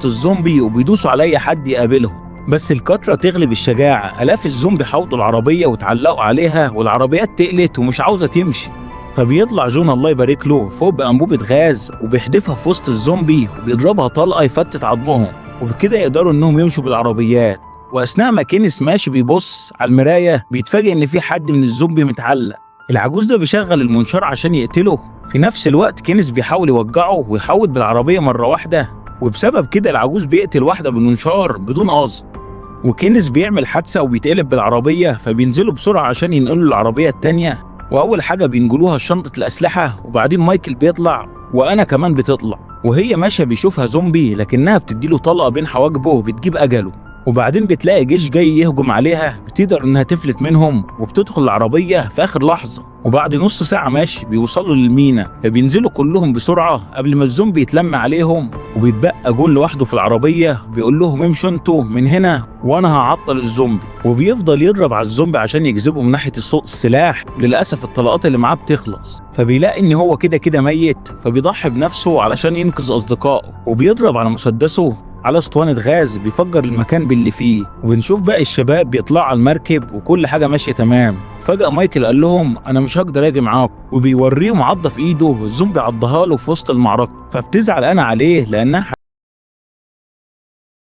الزومبي وبيدوسوا على اي حد يقابلهم. بس الكترة تغلب الشجاعة، آلاف الزومبي حوطوا العربية وتعلقوا عليها، والعربيات تقلت ومش عاوزة تمشي. فبيطلع جون الله يبارك له فوق بأنبوبة غاز وبيحدفها في وسط الزومبي وبيضربها طلقة يفتت عظمهم، وبكده يقدروا انهم يمشوا بالعربيات. واثناء ما كينيس ماشي بيبص على المراية بيتفاجئ ان في حد من الزومبي متعلق. العجوز ده بيشغل المنشار عشان يقتله. في نفس الوقت كينيس بيحاول يوجعه ويحاول بالعربية مرة واحدة، وبسبب كده العجوز بيقتل واحدة بالمنشار بدون قصد. وكينيس بيعمل حادثة وبيتقلب بالعربية، فبينزلوا بسرعة عشان ينقلوا العربية التانية. وأول حاجة بينقلوها شنطة الأسلحة، وبعدين مايكل بيطلع وأنا كمان بتطلع. وهي ماشية بيشوفها زومبي لكنها بتديله طلقة بين حواجبه وبتجيب أجله. وبعدين بتلاقي جيش جاي يهجم عليها، بتقدر انها تفلت منهم وبتدخل العربية في آخر لحظة. وبعد نص ساعة ماشي بيوصلوا للمينا، فبينزلوا كلهم بسرعة قبل ما الزومبي يتلم عليهم. وبيتبقى جون لوحده في العربية، بيقول لهم امشوا انتوا من هنا وانا هعطل الزومبي. وبيفضل يضرب على الزومبي عشان يجذبه من ناحية الصوت السلاح. للأسف الطلقات اللي معاه بتخلص، فبيلاقي ان هو كده كده ميت، فبيضحي بنفسه علشان ينقذ أصدقائه. وبيضرب على مسدسه على اسطوانة غاز بيفجر المكان باللي فيه. وبنشوف باقي الشباب بيطلعوا على المركب وكل حاجة ماشية تمام. فجأة مايكل قال لهم أنا مش هقدر أجي معاكم، وبيوريهم عضة في إيده الزومبي عضها له في وسط المعركة. فبتزعل أنا عليه لأنها